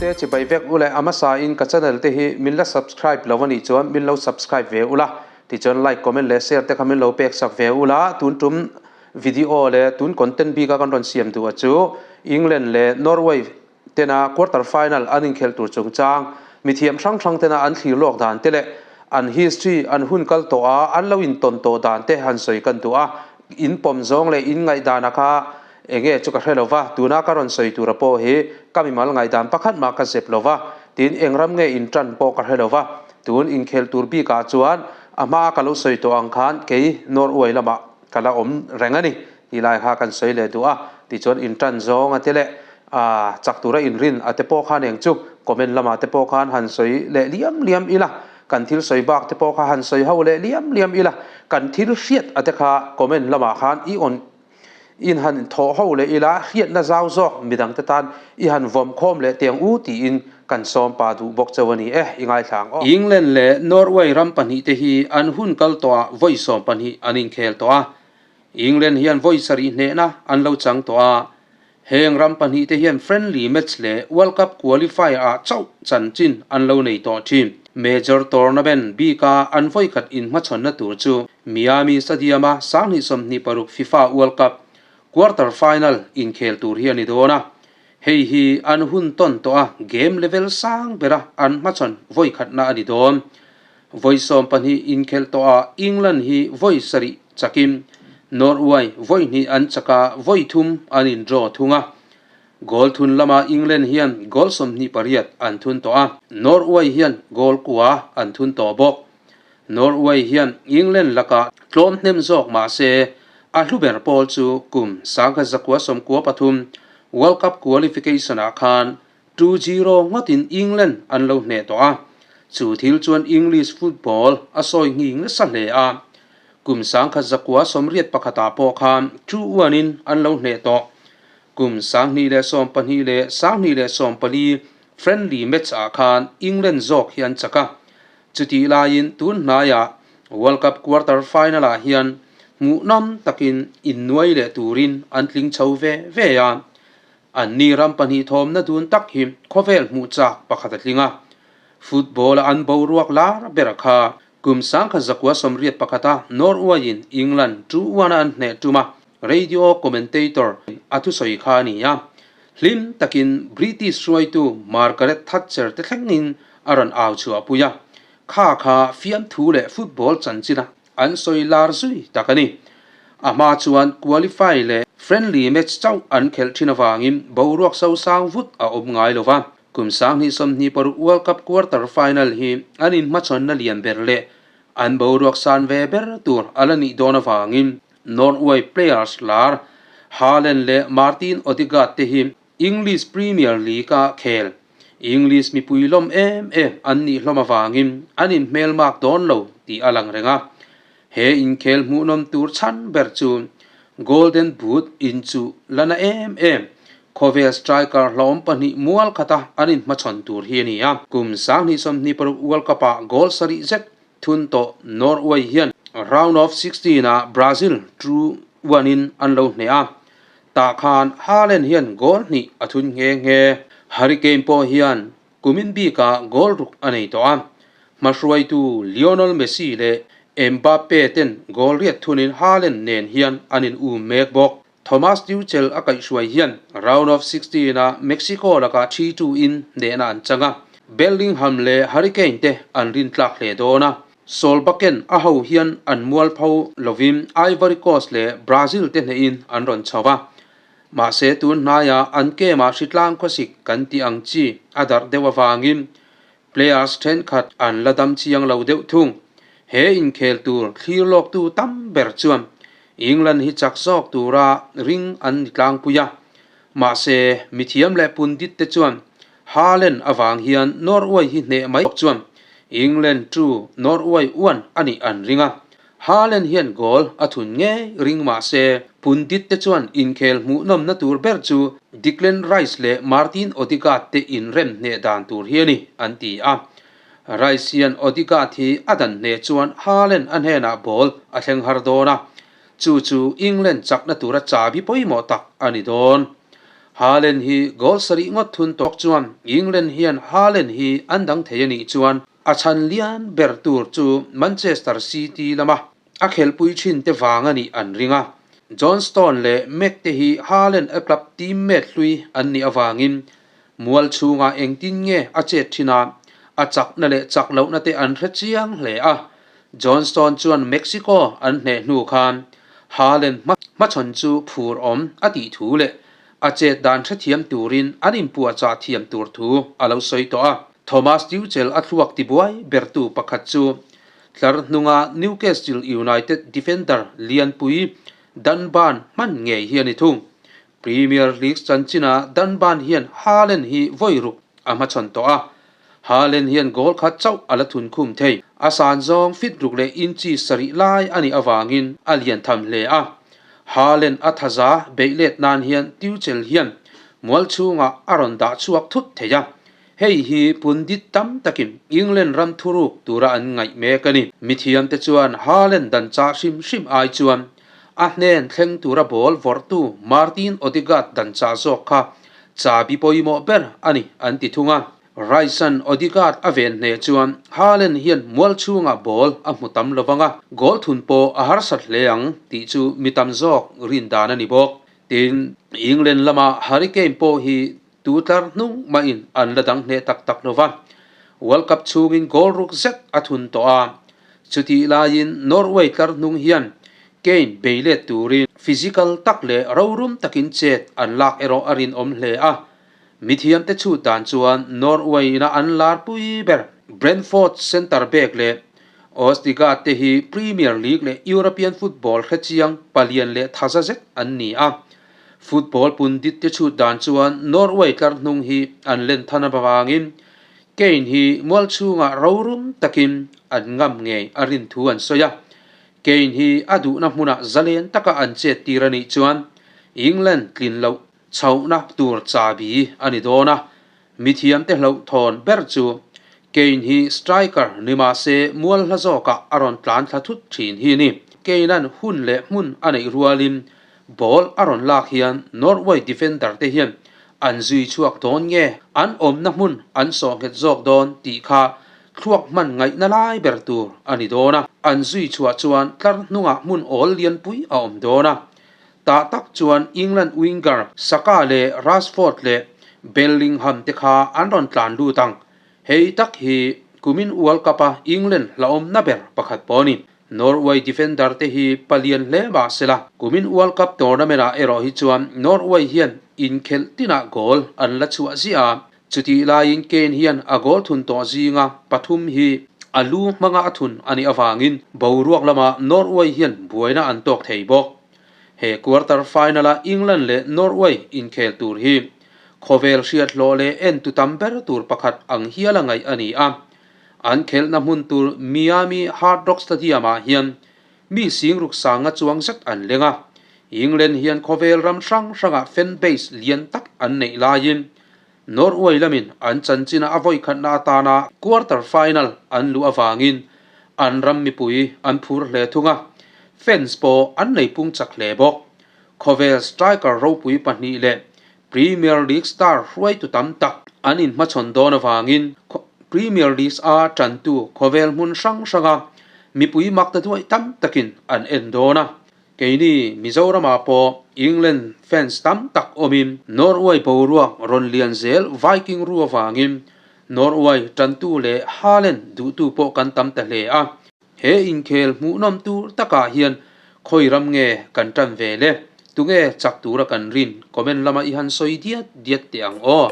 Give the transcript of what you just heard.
Te chibai vek u le a hmasa in ka channel te hi min la subscribe lo anih chuan min lo subscribe ve ula tichuan like comment leh share te kha min lo pek sak ve ula tun tum video leh tun content bik a kan rawn siam duh a chu England leh Norway tena quarter final an inkhelh tur chungchang mithiam hrang hrang tena an thlir lawk dan te leh an history an hun kal tawh a an lo intawn tawh dan te han sawi kan duh a in pawm zawng leh in ngaihdan a kha enge chu ka hre lo va tuna ka rawn sawi tura pawh hi ka mimal ngaihdan pakhat mah ka zep lo va tin eng ram nge in tan pawh ka hre lo va tun inkhelh tur bikah chuan a hmaa ka lo sawi tawh ang khan kei Norway lamah ka la awm reng a ni Ti lai kha kan sawi leh duh a, tichuan in tan zawng a ti leh a, chak tura in rin a te pawh khan eng chu comment lamah te pawh khan han sawi leh liam liam ila, kan thil sawi bak te pawh kha han sawi ho leh liam liam ila, kan thil hriat a te kha comment lamah khan i on in han thawh ho leh ila, hriatna zau zawk midang te tan i han vawm khawm leh tiang u tiin kan sawm pa duh bawk chauh a ni e, i ngaithla ang aw. England leh Norway ram pahnih te hi an hun kal tawh ah vawi 12 an inkhel tawh a, England hian vawi sarih hnehna an lo chang tawh a, heng ram pahnihte hian friendly match leh World Cup qualifier ah chauh chanchin an lo nei tawh thin. Major tournament bika an vawi khat inhmachhawnna tur chu Miami Stadium-a 2026 FIFA World Cup quarter final inkhel tur hi a ni dawn a, hei hi an hun tawn tawh a game level sang bera an hmachhawn vawi khatna a ni dawn. Vawi 12 inkhelh tawhah England hi vawi sarih chakin Norway vawi hnih an chak a, vawi thum an in draw thung a. Goal thun lamah England hian goal 28 an thun tawh a, Norway hian goal kua an thun tawh bawk. Norway hian England lakah tlawm hnem zawk mah se a hlu ber pawl chu kum 1993 World Cup qualification-ah khan 2-0 ngawtin England an lo hneh tawh a, chu thil chuan English football a sawi nghing nasa hle a. Kum 1981 ah pawh khan 2-1 in an lo hneh tawh. Kum 2012 leh 2014 friendly match ah khan England zawk hi an chak a, chutih laiin tun hnaiah World Cup quarter final ah hian hmuhnawm takin innuai leh turin an tling chho ve ve a. An ni ram pahnih thawmna dun tak hi khawvel hmuh chak pakhat a tling a. Football-a an boruak lar ber kha kum 1981 a Norway-in England 2-1 a an hneh tum a, radio commentator a thusawi kha a ni a. Hlim takin British hruaitu Margaret Thatcher te thlengin a rawn au chhuahpui a. Kha kha fiamthu leh football chanchin a An sawi lar zui tak a ni. A hma chuan qualify leh friendly match chauh an khelh thin avangin boruak sosang vut a awm ngai lo va. Kum 2026 World Cup quarter final hi an inhmachhawnna lian ber leh an boruak san ve ber tur a la nih dawn avangin Norway players lar Haaland leh Martin Odegaard te hi English Premier League-a khel English mipui lawm em em an nih hlawm avangin an inhmelmak dawn lo tih a lang reng a. He inkhel hmuhnawm tur chhan ber chu Golden Boot inchuh la na em em khawvel striker hlawm pahnih mual khata an inhmachhawn tur hi a ni a. Kum 2026 World Cup-ah goal sarih zet thun tawh Norway hian round of 16 ah Brazil 2-1 in an lo hneh a, tah khan Haaland hian goal hnih a thun nghe nghe. Harry Kane pawh hian kumin bikah goal ruk a nei tawh a, hmahruaitu Lionel Messi leh Mbappe ten goal riat thunin Haaland nen hian an in um mek bawk. Thomas Tuchel a kaihhruai hian round of 16 ah Mexico lakah 3-2 in hnehna an chang a, Bellingham leh Harry Kane te an rintlak hle dawn a. Solbakken a ho hian an mualpho lovin Ivory Coast leh Brazil te hnehin an rawn chho a. Mahse tun hnaiah an game ah hritlang khawsik kan tih ang chi a darh deuh avangin players thenkhat an la dam chiang lo deuh thung. He inkhel tur thlir lawktu tam ber chuan England hi chak zawk tura ring an ni tlangpui a. Mahse mithiam leh pundit te chuan Haaland avang hian Norway hi hneh mai chuan England chu Norway uan a nih an ring a. Haaland hian goal a thun ngei ring mah se pundit te chuan inkhel hmuhnawmna tur ber chu Declan Rice leh Martin Odegaard te inrem hneh dan tur hi a ni, an ti a. Rice hian Odegaard hi a dan hneh chuan Haaland a hnenah ball a thleng har dawn a, chu chu England chakna tura chabi pawimawh tak a ni dawn. Haaland hi goal sarih ngawt thun tawk chuan England hian Haaland hi an dang thei a nih chuan a chhan lian ber tur chu Manchester City lama a khelhpui thin te vang a nih an ring a. John Stone leh Mac te hi Haaland a club teammate hlui an nih avangin mual chhungah engtin nge a chet thin a, a chakna leh chak lohna te an hre chiang hle a. John Stone chuan Mexico an hneh hnu khan Haaland hmachhawn chu phur awm a tih thu leh a chet dan hrethiam turin an inpuahchah thiam tur thu a lo sawi tawh a. Thomas Tuchel a thluak tibuai bertu pakhat chu tlar hnunga Newcastle United defender lianpui Dan Burn hman ngei hi a ni thung. Premier League chanchinah Dan Burn hian Haaland hi vawi ruk a hmachhawn tawh a. Haaland hian goal khat chauh a la thun khum thei. A san zawng fit ruk leh inchi sarih lai a nih avangin a lian tham hle a. Haaland a thaza beih let nan hian Tuchel hian mual chhungah a rawn dah chhuak thut thei a. Hei hi pundit tam takin England ram thuruk tura an ngaih mek a ni. Mithiamte chuan Haaland dan chah hrim hrim ai chuan A hnen thleng tura ball vawrhtu Martin Odegaard dan chah zawk kha chabi pawimawh ber a ni an ti thung a. Rice-a'n Odegaard a ven hneh chuan Haaland hian mual chhungah ball a hmu tam lo vang a, goal thun pawh a harsat hle ang tih chu mi tam zawk rin dan a ni bawk. Tin, England lama Harry Kane pawh hi tu tlar hnung mahin an la dang hneh tak tak lo va, World Cup chhungin goal ruk zet a thun tawh a. Chutih laiin Norway tlar hnung hian Kane bei let turin physical tak leh rorum takin chet an lak erawh a rinawm hle a. Mithiamte chhut dan chuan Norway ina an larpui ber Brentford centre back leh Odegaard te hi Premier League leh European football hrechiang palian leh thaza zet an ni a. Football pundit te chhut dan chuan Norway tlar hnung hi an len than avangin Kane hi mual chhungah rorum takin an ngam ngei a rin thu an sawi a. Kane hi a duhna hmunah zalen taka an chet tir a nih chuan England tlin loh chhohna tur chabi a ni dawn a. Mithiamte hlauhthawn ber chu Kane hi striker ni mahse mual hla zawkah a rawn tlan thla thut thin hi a ni. Kane-a'n hun leh hmun a neih rualin ball a rawn lak hian Norway defender te hian an zui chhuak dawn nge an awmna hmun an sawh nghet zawk dawn tih kha thluak hman ngaihna lai ber tur a ni dawn a. An zui chhuah chuan tlar hnungah hmun awl lianpui a awm dawn a. Tah tak chuan England winger Saka leh Rashford leh Bellingham te kha an rawn tlan lut ang. Hei tak hi kumin World Cup-a England hlauhawmna ber pakhat pawh a ni. Norway defender te hi palian hle mah sela, kumin World Cup tournament-ah erawh hi chuan Norway hian inkhelh tinah goal an la chhuah ziah a. Chutih laiin Kane hian a goal thun tawh zinga pathum hi a lu hmanga a thun a nih avangin boruak lamah Norway hian buaina an tawk thei bawk. He quarter final-a England leh Norway inkhel tur hi khawvel hriat hlawh leh entu tam ber tur pakhat ang hial a ngaih a ni a. An khelhna hmun tur Miami Hard Rock Stadium-ah hian mi singruk sanga chuang zet an leng a. England hian khawvel ram hrang hrangah fan base lian tak an neih laiin Norway lamin an chanchina a vawikhatna atana quarter final an luh avangin an ram mipui an phur hle thung a, fans pawh an nei pung chak hle bawk. Khawvel striker ropui pahnih leh Premier League star hruaitu tam tak an inhmachhawn dawn avangin Premier League-a tantu khawvel hmun hrang hranga mipui makta duai tam takin an en dawn a. Keini Mizoramah pawh England fans tam tak awmin Norway boruak rawn lian zel Viking ru avangin Norway tantu leh Haaland duhtu pawh kan tam ta hle a. He inkhel hmuhnawm tur takah hian khawi ram nge kan tan ve le? Tunge chak tura kan rin? Comment lama i han sawi diat diat teh ang aw.